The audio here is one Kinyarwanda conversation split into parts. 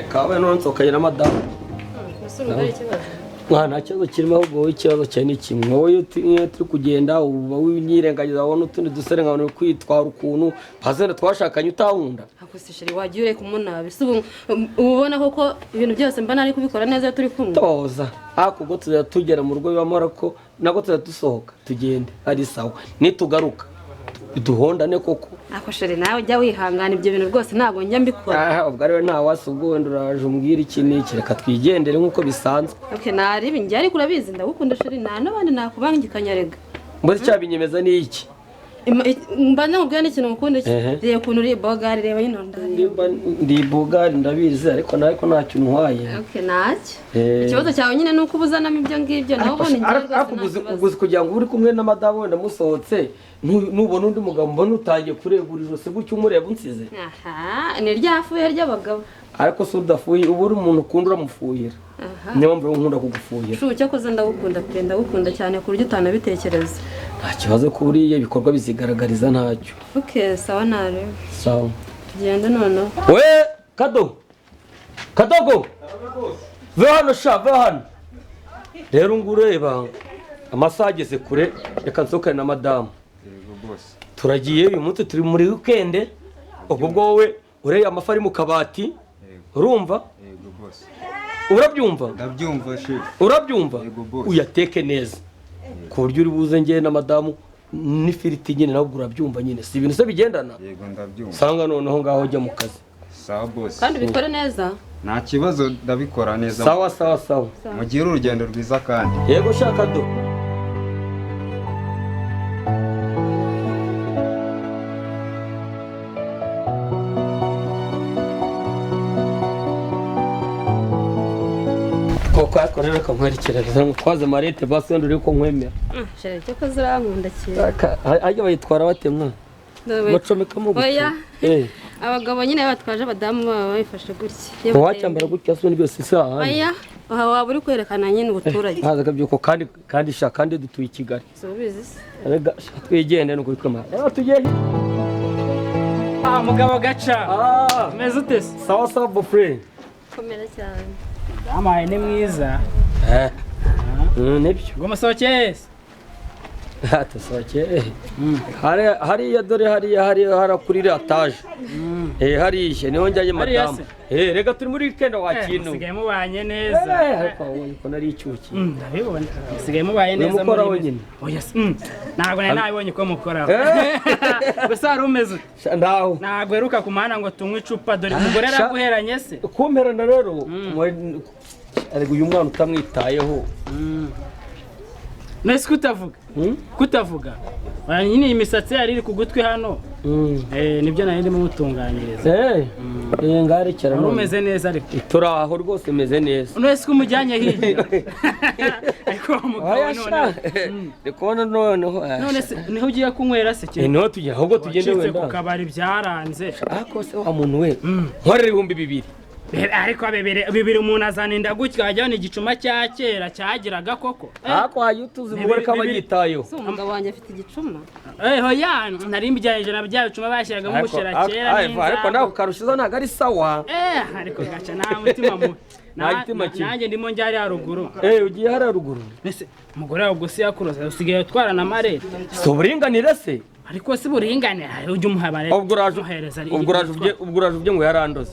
Kabaye none nsohokanye na madamu. Ese urumva ari ikibazo? Mwana, nta kibazo kirimo, ahubwo wowe ikibazo cyawe ni kimwe. Wowe iyo turi kugenda uba winyirengagiza, wabona utundi dusore nkabona uri kwitwara ukuntu pazenda twashakanye utankunda. Ako se chéri, wagiye ureka umunabi? Se ubu uba ubona koko ibintu byose mba nari kubikora neza iyo turi kumwe? Toza, ariko ubwo tuzajya tugera mu rugo bibamara ko nabwo tuzajya dusohoka tugende ari sawa, nitugaruka duhondane koko. Ako chéri, nawe ujya wihangana, ibyo bintu rwose ntabwo njya mbikora. Aha ubwo ariwe nta wasi, ubwo wenda uraje umbwira iki n'iki, reka twigendere nk'uko bisanzwe. Okay, naribi njye, ariko urabizi ndagukunda chéri, nta n'abandi nakubangikanya rega. Mbese cyabinyemeza ni iki? Mba namubwira n'ikintu ngukunda iki? Ehe. Reba ukuntu uri bogari, reba yino ndari. Nimba ndi bugari ndabizi, ariko nawe ko ntacyo untwaye. Okay, ntacyo. Eh. Ikibazo cyawe nyine ni uko ubuzanamo ibyo ngibyo, nawe ubundi njye Ariko rwose ariko nta kibazo. uguzi kugira ngo uri kumwe na madamu wenda musohotse, nubona undi mugabo mbona utangiye kuregura ijosi gutyo umureba unsize. Aha ni rya fuhe ry'abagabo. Ariko si udafuye, uba uri umuntu ukunda uramufuhira. Aha. Niyo mpamvu rero nkunda kugufuhira. Shu, cyakoze ndagukunda pe, ndagukunda cyane ku buryo utanabitekereza. Nta kibazo ko buriya ibikorwa bizigaragariza, ntacyo. Okay, sawa, nareba. Sawa. Tugende noneho. We kado, kadogo, ve hano sha, ve hano. Rero ngo ureba amasaha ageze kure, reka nsohokane na madamu. Yego boss. Turagiye, uyu munsi turi muri weekend. Ubwo bwo wowe ureba amafi ari mu kabati, urumva? Yego boss. Urabyumva? Ndabyumva, chef. Urabyumva? Yego, boss. Uyateke neza ku buryo uri buze njye na madamu n'ifiriti nyine, nabwo urabyumva nyine, si ibintu se bigendana? Yego, ndabyumva. Sanga noneho ngaho ujya mu kazi. Sawa boss. Kandi ubikore neza. Nta kibazo, ndabikora neza. Sawa sawa sawa. Mugire urugendo rwiza kandi. Yego shaka do. Koko ariko rero kankwerekera twaze marete basi, wenda uri ko nkwemera. Chéri, cyakoze urankunda cyane. Ajya bayitwara batemwa bacomekamo gutya? Oya. Eh. Abagabo nyine iyo batwaje abadamu baba babifashe gutya. Iyo Wacyambara gutya se byose si ahandi? Oya, aha waba uri kwerekana nyine ubuturage. Haza akabyuko kandi kandi sha, kandi dutuye i Kigali. Si ubizi se? Erega sha, twigende nuko kwimara rero tugiye. Ah, mugabo gaca. Ah. Umeze ute se? Sawa sawa, bofre. Komera cyane. Amaye ni mwiza. Eh. Nibyo. Ngo musohokeye se? Tusohokeye hariya, dore hariya hariya hariya kuri iriya etaje. Eh, hariya niho njyanye Hariya madamu. se? Eh, rega turi muri weekend wa Eh, kintu. musigaye mubanye neza. Eh, ariko wabonye ko nari icyuki. Ndabibona. Musigaye mubaye neza Uyu mukora muri wenyine? Oya se. Ntabwo nari nabibonye ko mukoraho. Eh. Gusa wari umeze ute? Sha, ndaho. Ntabwo uheruka ku muhanda ngo tunywe icupa, dore umugore Sha. yaraguheranye se. Kumperana rero, ariko uyu mwana utamwitayeho. Nese kutavuga? Kutavuga? Oya, nyine iyi misatsi yari iri ku gutwi hano. Eh, nibyo nari ndimo mutunganyiriza. Eh, eh, ngarekera Wari none. umeze neza ariko. Turi aho rwose, meze neza. None se ko umujyanye hirya? Ariko uwo mugabo Oya sha. none. Ndi kubona noneho. Eh, None se niho ugiye kunywera se Eh, kintu? niho tujya, ahubwo tugende Wacitse ku wenda. kabari byaranze. Ariko se wa muntu we, nkorera 2000. Ariko bibiri bibiri umuntu azana inda gutya, wajya ni igicuma cya kera cyagiraga koko. Eh, Ariko hajya utuzi umugore ko aba Bibiri- yitayeho. Si umugabo wanjye afite igicuma? Eh, hoya nari mbijyanyije na bya bicuma bashyiragamo Ariko ubushera kera ariko n'inzagwa. nawe karushiza ntabwo ari sawa. Eh, ariko gaca nta mutima mubi. Nta gitima kibi. Nanjye ndimo njya haruguru. Eh, ugiye hariya ruguru. Mbese umugore wawe ubwo si yakuroza, usigaye utwara na marete? Si uburinganire se? Ariko si buringane, hari ujya umuha marete. Ubwo uraje umuhereza ubwo uraje ubwo uraje ubye ngo yarandoze.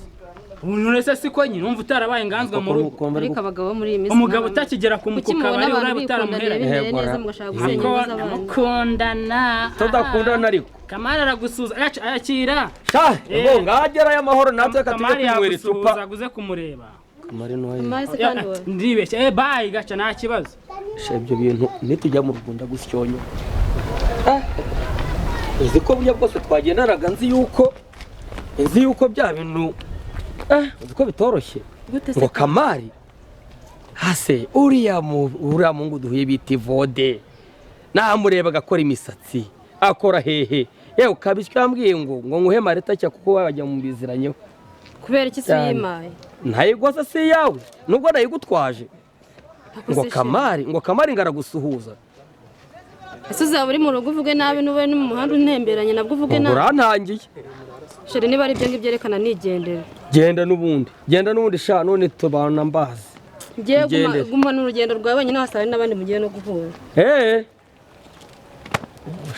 Ubu none se siko nyine wumva utarabaye inganzwa mu rugo? Ariko abagabo bo muri iyi minsi Umugabo utakigera ku kuki ku mubona kabari abantu uraba bikundaniye utaramuheranye. bimere Yego, neza mugashaka gusenya Ariko ingo z'abandi? mukundana. Tudakundana ariko. Kamari aragusuza, akira. Sha, Eh. ngo ngagera y'amahoro natwe reka tujye Kamari kwinywera icupa. yagusuhuza, aguze kumureba. Kamari noye. Kamari se kandi wowe? Ndibeshya. Eh, bye gaca, nta kibazo. Sha, ibyo bintu nitujya mu Rwanda gusyonyo. Uzi ko burya bwose twagendanaga nzi yuko bya bintu, eh, uzi ko bitoroshye. Gute se? Ngo Kamari hase uriya mu uriya mungu duhuye bita Ivode, namureba agakora imisatsi akora hehe, yewe ukabishywa yambwiye ngo nguhe mareta cya kuko wajya mu biziranyeho. Kubera iki se Cyane. uyimaye? Ntayigwasa si iyawe nubwo nayigutwaje. Ako Ngo se Kamari, ngo Kamari ngo aragusuhuza. Ese uzaba uri mu rugo uvuge nabi, n'ube no mu muhanda untemberanye nabwo uvuge Ngo nabi? urantangiye. Chéri, niba ari ibyo ngibyo reka nigendera. Genda n'ubundi, genda n'ubundi sha, none tubana mbazi. Ngiye Igendere. gumana urugendo rwawe wenyine, wasanga n'abandi mugiye no guhura. Eh,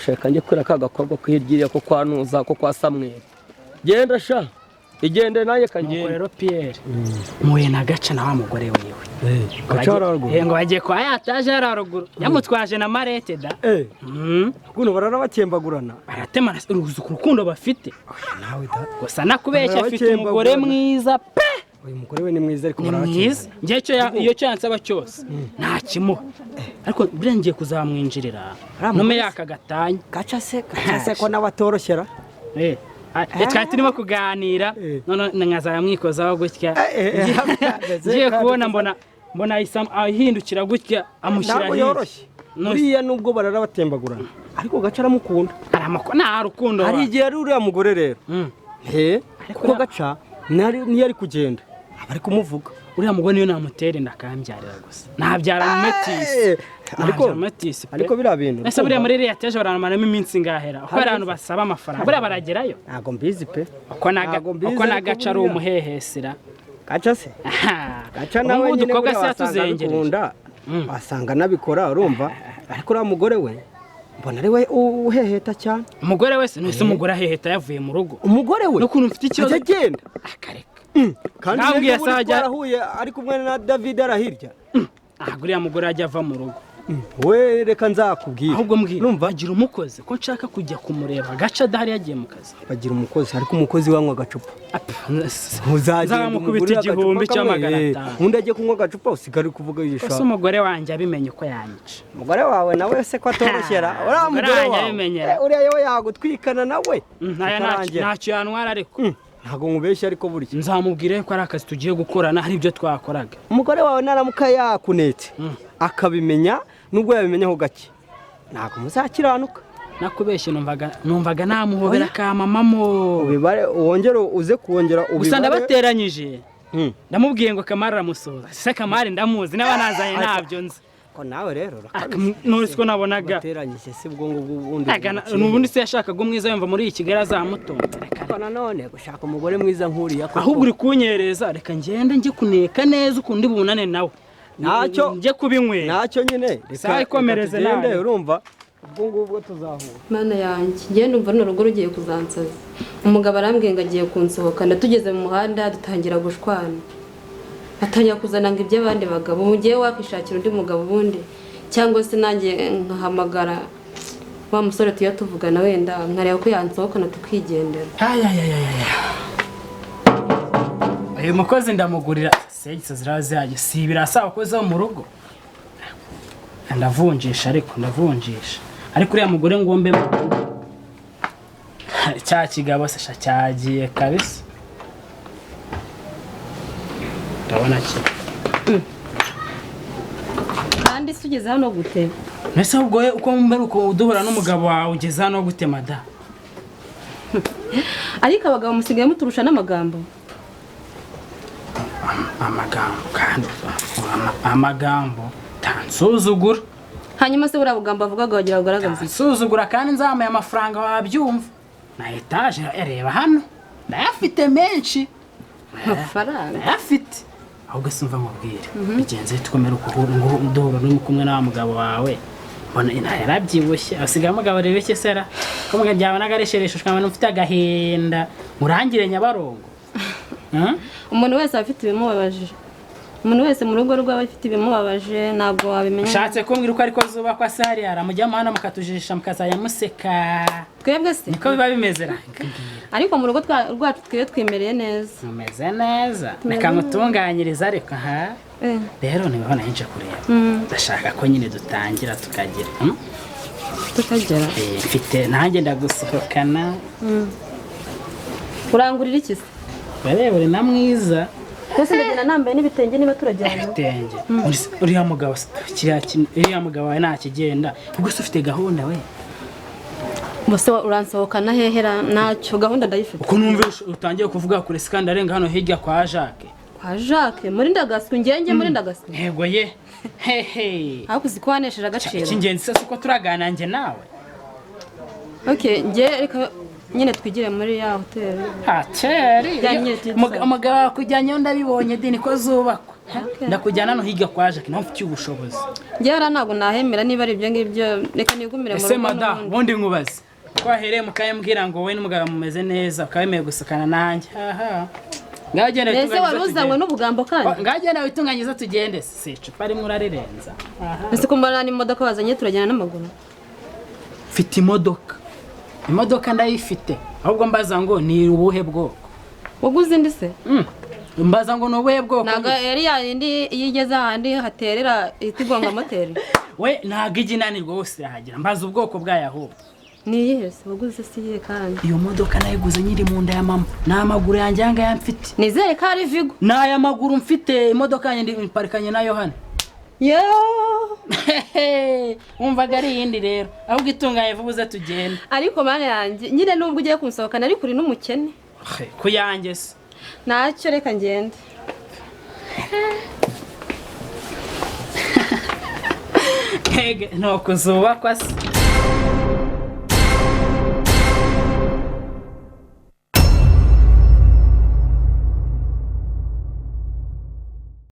sheka njye kwira ka gakobwa ko hirya ko kwa Nuza, ko kwa Samweli. Genda sha, igende, nanjye Nuko kangende. rero Pierre, muhuye na Gaca na wa mugore wiwe. Gaca. Ngo bagiye kwa ya etaje yari haruguru, yamutwaje na mallette da. Kuno barara bakembagurana. Baratemana, uruzi ku rukundo bafite. Nawe da. Gusa nakubeshya, afite umugore mwiza pe. Uyu mugore we ni mwiza, ariko Ni mwiza. Njye iyo cyo yansaba cyose ntakimuha, ariko buriya ngiye kuzamwinjirira ntume yaka gatanya. Gaca se, Gaca se ko nawe atoroshyera? Twari turimo kuganira, none nkazamwikozaho gutya. Ngiye kubona mbona ahise ahindukira gutya, amushyira Ntabwo hirya. yoroshye buriya, nubwo barara batembagurana, ariko Gaca aramukunda. Hari nta rukundo. Hari igihe ari uriya mugore rero, he, kuko Gaca niyo ari kugenda aba ari kumuvuga. Uriya mugore niyo namutera inda akambyarira, gusa nabyara mumetisi. Ariko Mumetisi pe. Ariko biriya bintu Ese buriya muri iriya etaje baramaramo iminsi ingahera? Uko hari abantu basaba amafaranga, buriya baragerayo? Ntabwo mbizi pe. Uko Ntabwo mbizi, uko na ariko Gaca ari buriya- umuhehesera. Gaca se, Gaca Ubu nawe ngubu nyine udukobwa buriya se wasanga yatuzengereje. abikunda, wasanga anabikora, urumva? Ariko uriya mugore we mbona ari we uheheta cyane. Umugore wese ntuse, umugore aheheta yavuye mu rugo. Umugore we N'ukuntu mfite ikibazo. ajya agenda. Akareka. Kandi Nambwiye neza ubundi ajya- twarahuye ari kumwe na David arahirya. Ntabwo uriya mugore ajya ava mu rugo. We, reka nzakubwira. Ahubwo mbwira, bagira umukozi ko nshaka kujya kumureba Gaca adahari, yagiye mu kazi? Bagira umukozi, ariko umukozi wanywa agacupa. Uzagenda Nzamukubita umugurire agacupa igihumbi kamwe, cy'amagana atanu. undi ajye kunywa agacupa, usigare uri kuvuga Ese yishaka. umugore wanjye abimenye uko yanyica? Umugore wawe nawe se ko atoroshyera, uriya Umugore mugore wanjye wawe abimenyera. Uriya yewe yagutwikana nawe. Ntaya bikarangira. Ntacyo yantwara ariko. Ntabwo nkubeshya, ariko burya Nzamubwire ko ari akazi tugiye gukorana, hari ibyo twakoraga. Umugore wawe naramuka yakunetse akabimenya, nubwo yabimenyaho gake, ntabwo muzakiranuka. Nakubeshye, numvaga namuhobera akamamamo. Ubibare, wongere uze kongera ubibare. Gusa ndabateranyije, ndamubwiye ngo Kamari aramusuhuza. Se Kamari ndamuzi, n'aba nazanye ntabyo nzi. Ko nawe rero urakabije. None siko nabonaga. Bateranyije se ubwo ngubwo ubundi? N'ubundi se yashakaga umwiza, yumva muri iyi Kigali azamutunga. Reka. Ariko nanone gushaka umugore mwiza nk'uriya koko. Ahubwo uri kunyereza, reka ngende njye kuneka neza ukundi bunane nawe. Ntacyo. Njye kubinywera. Ntacyo nyine, reka Sawa, ikomereze reka tugende, nawe. urumva, ubwo ngubwo tuzahura. Mana yanjye, ngewe numva runo rugo rugiye kuzansaza. Umugabo arambwiye ngo agiye kunsohokana, tugeze mu muhanda dutangira gushwana, atangira kuzana ngo iby'abandi bagabo. Ubu ngewe wakishakira undi mugabo ubundi, cyangwa se nanjye nkahamagara wa musore tujya tuvugana, wenda nkareba ko yansohokana tukigendera. Ayayayaya, uyu mukozi ndamugurira segisi ziraba zihagije, si ibirasa abakozi bo mu rugo. Ndavunjisha, ariko ndavunjisha, ariko uriya mugore ngombe mu rugo, cya kigabo se sha cyagiye kabisa, ndabona ki. Kandi se ugeze hano gute? Mbese ahubwo we, uko mbere uko duhura n'umugabo wawe, ugeze hano gute mada? Ariko abagabo musigaye muturusha n'amagambo. Amagambo kandi amagambo tansuzugura. Hanyuma se buriya bugambo avugaga wagira ngo ugaragaze iki? Nsuzugura kandi nzamuye amafaranga, wabyumva, na etaje reba hano ndayafite menshi. Amafaranga? Ndayafite. Ahubwo simva nkubwire, bigenze twemera ngo duhura uri kumwe na wa mugabo wawe, mbona ina yarabyibushye, asigaye umugabo reba iki sera ko mugabo byabonaga aresheresha, ukabona ufite agahinda, murangire Nyabarongo. Umuntu wese aba afite ibimubabaje, umuntu wese mu rugo rwe aba afite ibimubabaje, ntabwo wabimenya. Ushatse kumbwira uko ariko zubakwa se? Hariya mujya muhana mukatujijisha, mukazajya museka. Twebwe se? Niko biba bimeze ra. Ariko mu rugo rwacu twebwe twimereye neza. Mumeze neza, reka ngutunganyirize ariko ha. Rero niba nje kureba, ndashaka ko nyine dutangira tukagira Tukagera? Mfite nanjye ndagusohokana. Urangurira iki se? Bareba uri na mwiza. Mbese ndagenda nambaye n'ibitenge niba turajyana? Ibitenge. Uriya mugabo kiriya uriya mugabo wawe ntakigenda, ubwo se ufite gahunda we? Bose uransohokana hehera? Ntacyo, gahunda ndayifite. Uko numva utangiye kuvuga kure se, kandi arenga hano hirya kwa Jacques. Kwa Jacques muri Ndagaswi? Ngenge muri Ndagaswi? Yego ye, hehe. Ariko uzi ko wanesheje agaciro. Icy'ingenzi se uko turaganira njye nawe? Okay, nge reka Nyine twigire muri ya hoteli. Hateri. Ya nyine tujye. Umugabo wakujyanyeyo ndabibonye dini ko zubakwa. Okay. Ndakujyana hano hirya kwa Jacques, nawe mfitiye ubushobozi. Njyewe hariya ntabwo nahemera niba ari ibyo ngibyo, reka nigumire mu Ese rugo mada, n'ubundi. ubundi nkubaze ko wahereye mu kayambwira ngo wowe n'umugabo mumeze neza, ukaba wemeye gusukana nanjye. Aha, ngaho genda Ese witunganyirize wari uzanywe tugende. n'ubugambo kandi? Ngaho genda witunganyirize tugende. Si icupa rimwe urarirenza. Aha. Ese ko mbona n'imodoka wazanye, turagenda n'amaguru? Mfite imodoka, imodoka ndayifite. Ahubwo mbaza ngo ni ubuhe bwoko? Waguze indi se? Mbaza ngo ni ubuhe bwoko? Ntabwo yari yayindi iyo igeze ahandi haterera ihita igonga moteri? We ntabwo ijya inanirwa, hose irahagera. Mbaza ubwoko bwayo ahubwo. Ni iyihe se waguze? Si iyihe kandi? Iyo modoka nayiguze nkiri mu nda ya mama. Ni amaguru yanjye aya ngaya mfite. Nizere ko ari Vigo. Ni aya maguru mfite. Imodoka yanjye mparikanye nayo hano. Yeee! Wumvaga ari iyindi rero. Ahubwo itunganye vuba uze tugende. Ariko mana yanjye, nyine nubwo ugiye kunsohokana ariko uri n'umukene. Ku yanjye se? Ntacyo, reka ngende. Ege, ni ukuzubakwa se?